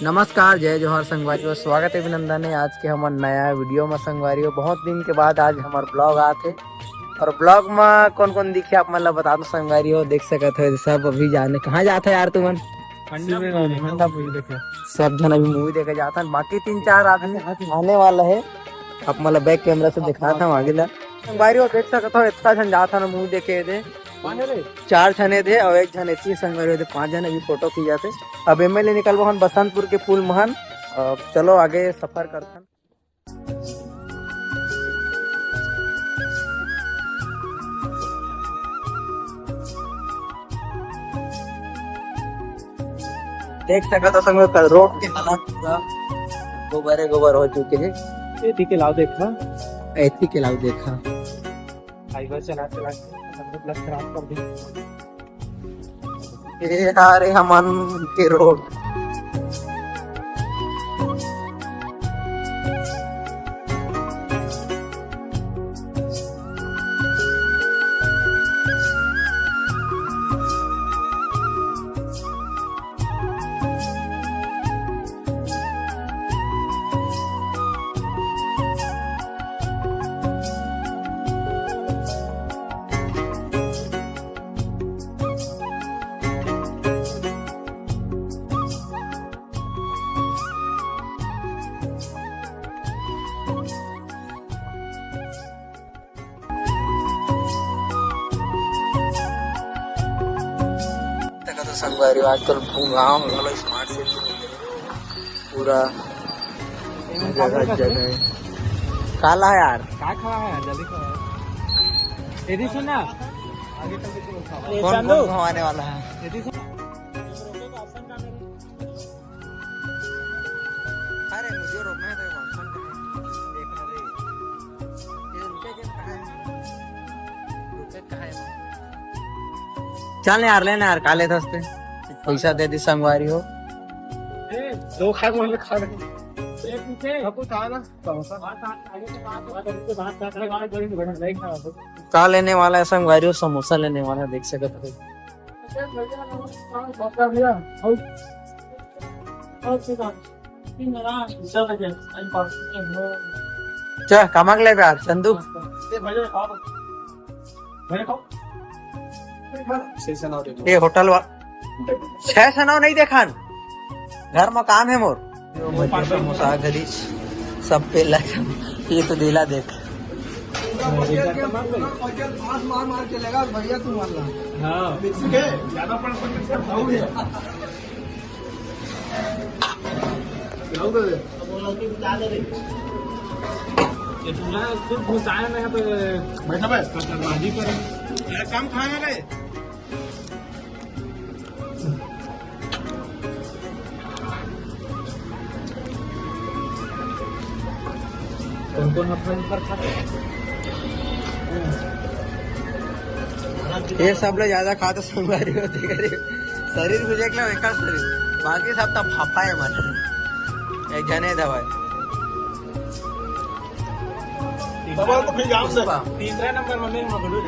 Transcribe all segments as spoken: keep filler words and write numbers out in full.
नमस्कार, जय जोहार संगवारी हो, स्वागत हे, अभिनंदन हे आज के हमर नया वीडियो म संगवारी हो। बहुत दिन के बाद आज हमर ब्लॉग आत हे अउ ब्लॉग म कौन कौन दिखे आप मन ला बता दो संगवारी हो। देख सकत हो सब अभी जाने कहाँ जात हे यार तुमन? मंडी में जाने, मंडा पूरी देखे। सब झन अभी मूवी देखे जात हन, बाकी तीन चार आदमी आने वाला हे, आप मन ला बैक कैमरा से दिखात हन आगे ला। संगवारी हो देख सकत हो इतना झन जात हन मूवी देखे दे। चार झने दे अउ एक झन एती संगवारी हो दे, पांच झन अभी फोटो खींचाथे। अब एमे ले निकलबो हन बसंतपुर के पुल महन। अब चलो आगे सफर करथन। देख सकत हो संगवारी हो, रोड के हालत पूरा गोबरे गोबर हो चुके हे। एती के लाव देखा। एती के लाव देखा। हाईवे चला चला के सब लग खराब कर दी। ए, अरे हमन के रोड। देखा तो संगवारी, आजकल गाँव घलो स्मार्ट सिटी हो गए, पूरा जगह जगह। काला है यार? का खवा है? जल्दी खवा। एदी सुन ना। कौन कौन घुमाने वाला है? एदी सुन। अरे मुझे रोकना है तो ये बात सुन, देखना रे। ये रुके के कहाँ है? रुके कहाँ है? चल यार, लेना यार, काले दस्ते पैसा दे दी संगवारी हो। ए, दो खा, मैं खा ले। ए, पीछे। सब कुछ आया ना? समोसा। का लेने वाला है संगवारी हो? समोसा लेने वाला है, देख सकत हो। चल, कमक ले प्यार, चंदू। ये होटल वा-, छह से नौ नहीं देखन, घर में काम है मोर। समोसा घरी सब पे लग, ये तो दिला देख। मार मार के लेगा भैया, तू मार ला। हाँ। ज्यादा पड़ सकता है। ये पूरा खुद घुसाया ना, यहाँ पे बैठा भाई। कटरबाजी करे। यार, कम खाना रे। कौन कौन अपना ऊपर खाता है? ये सब ले ज्यादा खाते संगवारी होते करे। शरीर भी देख लो, एका शरीर, बाकी सब तो फाफा है मन। एक जने दवाई। तब तो फिर जाओ से। पुष्पा। तीसरा नंबर में मैं मगलू है।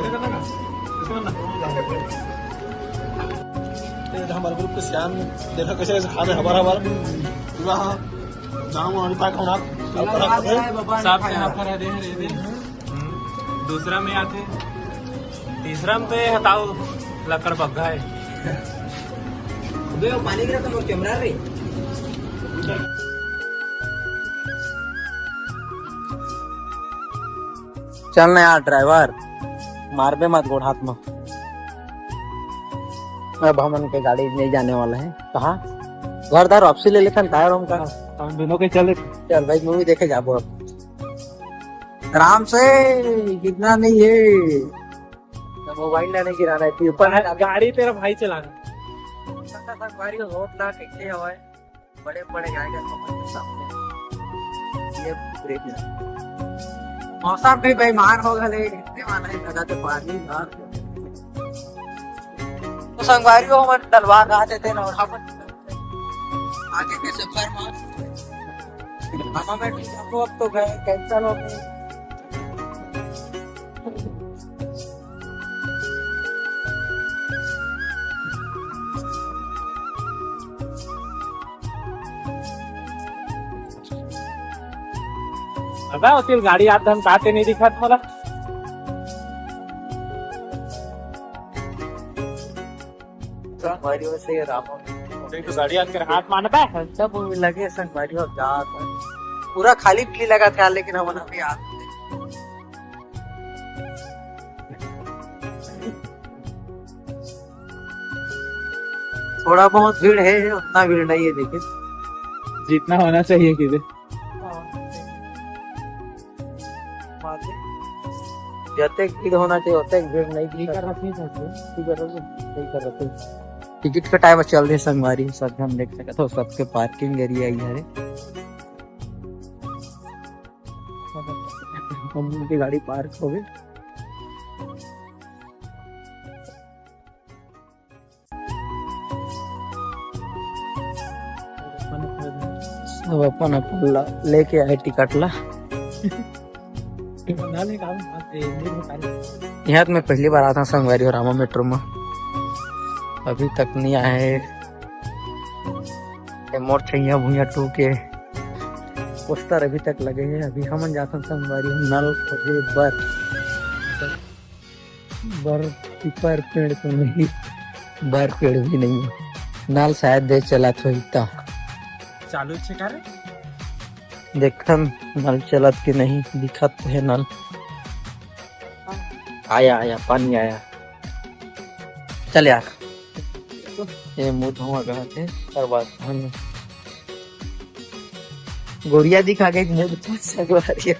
ये हमारे ग्रुप के श्याम, देखा कैसे कैसे खा रहे हमारा हमारा। पूरा हाँ, जाम और पाक होना। साफ से नफर है, देख रहे थे। दूसरा में आते, तीसरा में तो ये हताओ लकड़ बग्घा है। बे, वो पानी गिरा तो मोर कैमरा रे। चल ना यार ड्राइवर, मारबे मत गोड़ हाथ में। अब हमन के गाड़ी नहीं जाने वाला है। कहाँ? घर दार वापसी ले लेथन, टायर हम का। हम दोनों के चले। चल भाई, मूवी देखे जाबो अब। आराम से, गिरना नहीं है। मोबाइल ला नहीं गिराना है, ऊपर है। गाड़ी तेरा भाई चलाना। संगवारी हो, रोड ना कैसे हवाए, बड़े बड़े गाय का समझ में सामने। ये ब्रेक है। मौसम भी बेईमान हो गए, इतने वाला ही लगा तो पानी ना। तो संगवारी हो, हमन डलवा गा देते ना, और हमन आगे के सफर में हम हमें अब तो गए, कैंसिल हो गए। अबे, ओती ले गाड़ी आत हन, काहे नहीं दिखत मोला? संगवारी हो, से रामा। देख तो गाड़ी आत कर हाथ मानता है। सब लगे संगवारी हो, जात है। पूरा खाली पीली लगा था, लेकिन हमन अभी आत थोड़ा बहुत भीड़ है, उतना भीड़ नहीं है, देखिए। जितना होना चाहिए, किधर। जतेक भीड़ होना चाहिए, ओतेक भीड़ नहीं, नहीं कर रखी है, नहीं कर रखी, नहीं कर रखी। टिकट कटाए बर चल रहे संगवारी, सब हम देख सकत हो, सबके पार्किंग एरिया ही हरे। हम उनकी गाड़ी पार्क हो गई। सब अपन अपन ला लेके आए टिकट ला। यहाँ तो मैं पहली बार आता हूँ संगवारी हो रामा मेट्रो में, अभी तक नहीं आए। ये मोर छैया भुइया टू के पोस्टर अभी तक लगे हैं। अभी हमन जाथन संगवारी हो नल खोजे बर। बर पीपर पेड़ तो नहीं, बर पेड़ भी नहीं है। नल शायद दे चलत होही त। चालू छे का रे? देखन नल चलत कि नहीं, दिखत है नल। आया, आया, पानी आया। चल यार। ये मुंह धुआं गहत है, हर बात हम गोरिया दिखा के एक मुंह धुआं संगवारी।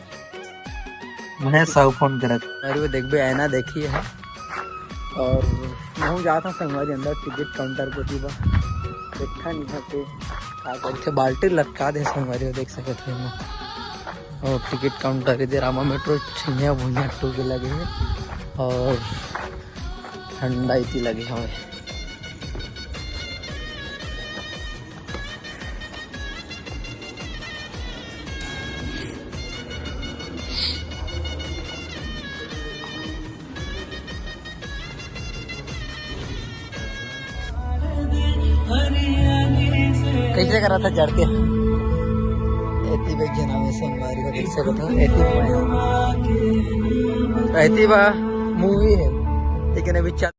मैं साहू फोन करत। अरे वो देखबे, आईना देखी है। और मैं जाता संगवारी अंदर टिकट काउंटर को जीवा। देखा नहीं है के का करथे, बाल्टी लटका दे संगवारी, वो देख सकत है मैं। और टिकट काउंटर इधर रामा मेट्रो छिंजा भुइया टू के लगे है और ठंडा इति लगे हवे। कैसे करा था जड़ के? एती बेग जना में संगवारी हो देख सकत हो, एती में। एती बा मूवी है, लेकिन अभी चल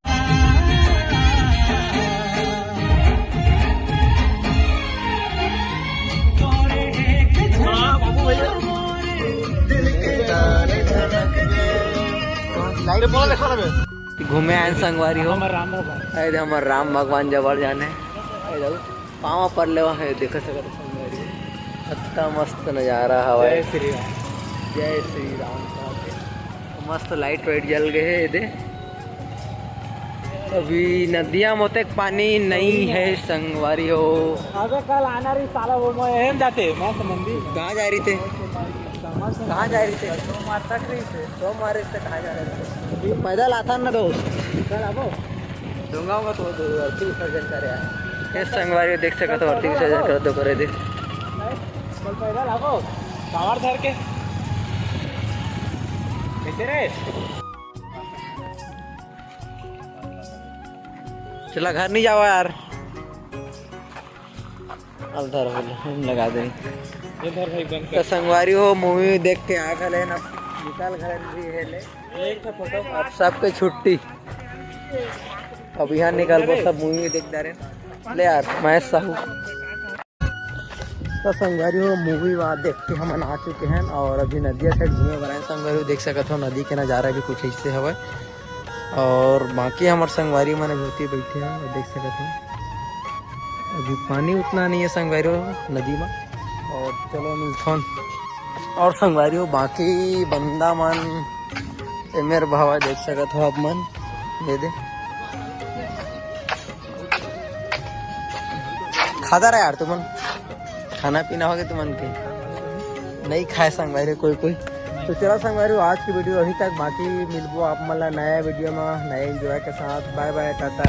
घूमे आए संगवारी हो। हमर राम भगवान। अरे हमर राम भगवान जबर जाने। अरे जाऊ, पाँव पर लेवा है, देख सकत हो संगवारी हो। अतना मस्त नजारा हवा। जय श्री राम। जय श्री राम। मस्त लाइट वाइट जल गए है, दे। अभी नदिया में ओतेक पानी नहीं है संगवारी हो। अबे कल आना रही साला, वो मैं एम जाते, मैं संबंधी। कहाँ जा रही थे? कहाँ जा रही थे? सोमवार तक रही थे। सोमवार से कहाँ जा रहे थे? पैदल आता ना दोस्त। चल आबो। दूंगा मैं तो अर्थी विसर्जन करे यार। ये संगवारी देख सकत हो, अर्थी विसर्जन कर दो करे दे। चल पैदल आबो। कावर धर के। कैसे रे? चला घर नहीं जावा यार। अलधर हो ले, हम लगा दे। ये धर भाई बंद तो कर। संगवारी हो, मूवी देख के आ गए ना, निकल घर भी है ले। एक तो फोटो। अब सबके छुट्टी। अब यहाँ निकल वो सब मूवी देख जा रहे हैं। ले यार, महेश साहू। तो संगवारी हो, मूवी वहाँ देख के हमन आ चुके हैं और अभी नदिया साइड घूमे बर आए। संगवारी हो, देख सकत हो नदी के नजारा भी कुछ ऐसे हवय। और बाकी हमर संगवारी मन अभी ओती बैठे हैं और देख सकत हो अभी पानी उतना नहीं है संगवारी हो नदी में। और चलो मिलथन और संगवारी हो बाकी बंदा मन। ए मेर भावा देख सकत हो आप मन, दे दे। खाता रहा यार तुमन, खाना पीना हो गया तुमन के? नहीं खाए संगवारी कोई कोई। तो चला संगवारी, आज की वीडियो यहीं तक। बाकी मिलबो आप मन ला नया वीडियो में नए एंजॉय के साथ। बाय बाय, टाटा।